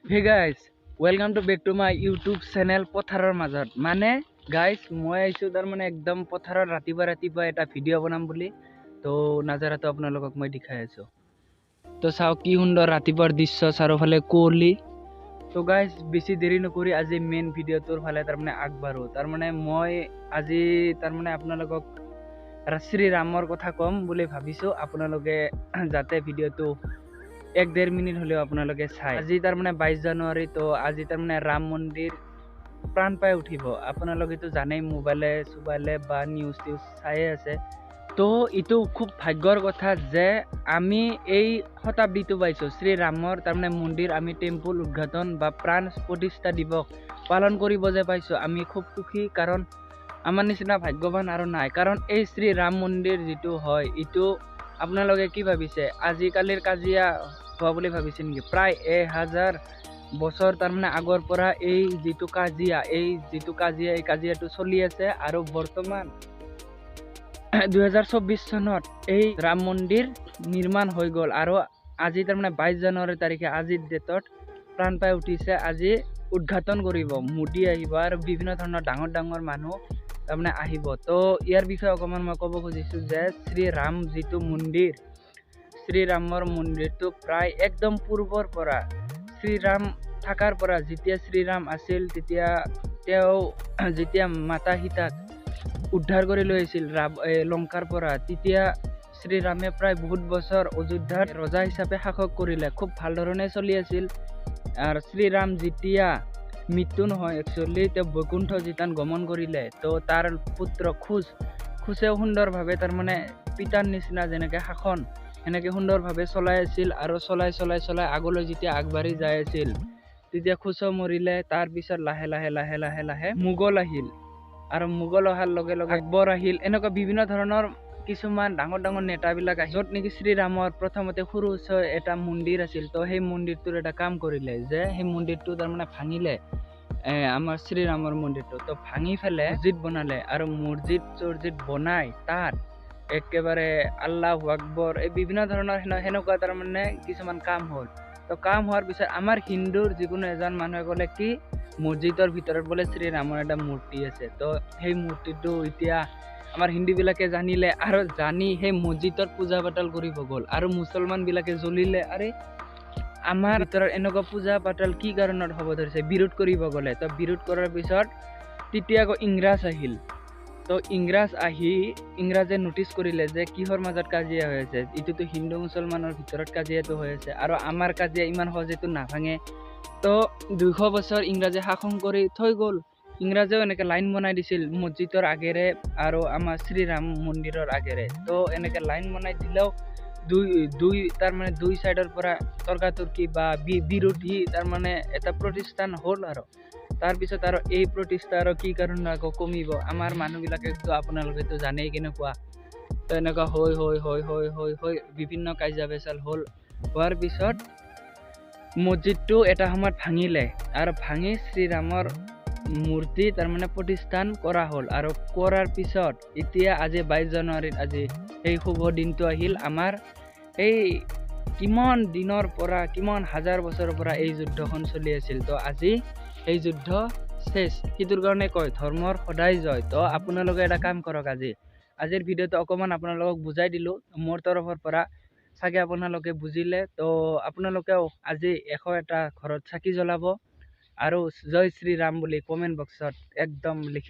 Hey guys, welcome to back to my YouTube channel পথাৰৰ মাজত। মানে গাইজ, মই আহিছোঁ তাৰমানে একদম পথাৰত ৰাতিপুৱা ৰাতিপুৱা এটা ভিডিঅ' বনাম বুলি। তো নাজাৰাটো আপোনালোকক মই দেখাই আছোঁ। তো চাওক, কি সুন্দৰ ৰাতিপুৱাৰ দৃশ্য, চাৰিওফালে কুঁৱলী। তো গাইজ, বেছি দেৰি নকৰি আজি মেইন ভিডিঅ'টোৰ ফালে তাৰমানে আগবাঢ়ো। তাৰমানে মই আজি তাৰমানে আপোনালোকক শ্ৰীৰামৰ কথা ক'ম বুলি ভাবিছোঁ। আপোনালোকে যাতে ভিডিঅ'টো এক ডেৰ মিনিট হ'লেও আপোনালোকে চাই। আজি তাৰমানে 22 জানুৱাৰী। তো আজি তাৰমানে ৰাম মন্দিৰ প্ৰাণ পাই উঠিব। আপোনালোকেতো জানেই, মোবাইলে চোবাইলে বা নিউজ টিউজ চায়ে আছে। তো এইটো খুব ভাগ্যৰ কথা যে আমি এই শতাব্দীটো পাইছোঁ। শ্ৰীৰামৰ তাৰমানে মন্দিৰ আমি টেম্পল উদ্ঘাটন বা প্ৰাণ প্ৰতিষ্ঠা দিৱস পালন কৰিব যে পাইছোঁ, আমি খুব সুখী, কাৰণ আমাৰ নিচিনা ভাগ্যৱান আৰু নাই। কাৰণ এই শ্ৰী ৰাম মন্দিৰ যিটো হয়, এইটো আপোনালোকে কি ভাবিছে, আজিকালিৰ কাজিয়া হোৱা বুলি ভাবিছে নেকি? প্ৰায় 1000 বছৰ তাৰমানে আগৰ পৰা এই যিটো কাজিয়া, এই কাজিয়াটো চলি আছে। আৰু বৰ্তমান 2024 চনত এই ৰাম মন্দিৰ নিৰ্মাণ হৈ গ'ল আৰু আজি তাৰমানে 22 জানুৱাৰী তাৰিখে, আজিৰ ডেটত প্ৰাণ পাই উঠিছে। আজি উদ্ঘাটন কৰিব, মোদী আহিব আৰু বিভিন্ন ধৰণৰ ডাঙৰ ডাঙৰ মানুহ তাৰমানে আহিব। তো ইয়াৰ বিষয়ে অকণমান মই ক'ব খুজিছোঁ যে শ্ৰীৰাম যিটো মন্দিৰ, শ্ৰীৰামৰ মন্দিৰটো প্ৰায় একদম পূৰ্বৰ পৰা, শ্ৰীৰাম থকাৰ পৰা, যেতিয়া শ্ৰীৰাম আছিল, তেতিয়া তেওঁ যেতিয়া মাতা সীতাক উদ্ধাৰ কৰি লৈ আহিছিল ৰাম লংকাৰ পৰা, তেতিয়া শ্ৰীৰামে প্ৰায় বহুত বছৰ অযোধ্যাত ৰজা হিচাপে শাসক কৰিলে। খুব ভাল ধৰণে চলি আছিল। আৰু শ্ৰীৰাম যেতিয়া মৃত্যু নহয়, একচুৱেলি তেওঁ বৈকুণ্ঠ যিতান গমন কৰিলে, তো তাৰ পুত্ৰ খোজেও সুন্দৰভাৱে তাৰমানে পিতাৰ নিচিনা যেনেকৈ শাসন, সেনেকৈ সুন্দৰভাৱে চলাই আছিল। আৰু চলাই চলাই চলাই আগলৈ যেতিয়া আগবাঢ়ি যাই আছিল, তেতিয়া খোজো মৰিলে। তাৰপিছত লাহে লাহে লাহে লাহে লাহে মোগল আহিল আৰু মোগল অহাৰ লগে লগে আকবৰ আহিল। এনেকুৱা বিভিন্ন ধৰণৰ কিছুমান ডাঙৰ ডাঙৰ নেতাবিলাক আহি, য'ত নেকি শ্ৰীৰামৰ প্ৰথমতে সৰু এটা মন্দিৰ আছিল, তো সেই মন্দিৰটোৰ এটা কাম কৰিলে যে সেই মন্দিৰটো তাৰমানে ভাঙিলে, আমাৰ শ্ৰীৰামৰ মন্দিৰটো। তো ভাঙি পেলাই মছজিদ বনালে আৰু মছজিদ চছজিদ বনাই তাত একেবাৰে আল্লাহ আকবৰ, এই বিভিন্ন ধৰণৰ সেনেকুৱা তাৰমানে কিছুমান কাম হ'ল। তো কাম হোৱাৰ পিছত আমাৰ হিন্দুৰ যিকোনো এজন মানুহে ক'লে কি মছজিদৰ ভিতৰত বোলে শ্ৰীৰামৰ এটা মূৰ্তি আছে। তো সেই মূৰ্তিটো এতিয়া আমাৰ হিন্দুবিলাকে জানিলে আৰু জানি সেই মছজিদত পূজা পাতল কৰিব গ'ল আৰু মুছলমানবিলাকে জ্বলিলে। আৰে, আমাৰ ভিতৰত এনেকুৱা পূজা পাতল কি কাৰণত হ'ব ধৰিছে? বিৰোধ কৰিব গ'লে। তো বিৰোধ কৰাৰ পিছত তেতিয়া আকৌ ইংৰাজ আহিল। তো ইংৰাজ আহি ইংৰাজে নটিচ কৰিলে যে কিহৰ মাজত কাজিয়া হৈ আছে, এইটোতো হিন্দু মুছলমানৰ ভিতৰত কাজিয়াটো হৈ আছে আৰু আমাৰ কাজিয়া ইমান সহজেতো নাভাঙে। তো 200 বছৰ ইংৰাজে শাসন কৰি থৈ গ'ল। ইংৰাজেও এনেকৈ লাইন বনাই দিছিল মছজিদৰ আগেৰে আৰু আমাৰ শ্ৰীৰাম মন্দিৰৰ আগেৰে। তো এনেকৈ লাইন বনাই দিলেও দুই দুই তাৰমানে দুই চাইডৰ পৰা তৰ্কাতৰ্কি বা বিৰোধী তাৰমানে এটা প্ৰতিষ্ঠান হ'ল। আৰু তাৰপিছত আৰু এই প্ৰতিষ্ঠা আৰু কি কাৰণে আকৌ কমিব? আমাৰ মানুহবিলাকেতো আপোনালোকেতো জানেই কেনেকুৱা। তো এনেকুৱা হৈ হৈ হৈ হৈ হৈ হৈ বিভিন্ন কাজিয়া পেচাল হ'ল। হোৱাৰ পিছত মছজিদটো এটা সময়ত ভাঙিলে আৰু ভাঙি শ্ৰীৰামৰ মূৰ্তি তাৰমানে প্ৰতিষ্ঠান কৰা হ'ল। আৰু কৰাৰ পিছত এতিয়া আজি 22 জানুৱাৰীত আজি সেই শুভ দিনটো আহিল। আমাৰ এই কিমান দিনৰ পৰা, কিমান হাজাৰ বছৰৰ পৰা এই যুদ্ধখন চলি আছিল, তো আজি সেই যুদ্ধ শেষ। সেইটোৰ কাৰণে কয়, ধৰ্মৰ সদায় জয়। তো আপোনালোকে এটা কাম কৰক, আজিৰ ভিডিঅ'টো অকণমান আপোনালোকক বুজাই দিলোঁ মোৰ তৰফৰ পৰা, চাগে আপোনালোকে বুজিলে। তো আপোনালোকেও আজি 101টা ঘৰত চাকি জ্বলাব আৰু জয় শ্ৰীৰাম বুলি কমেণ্ট বক্সত একদম লিখি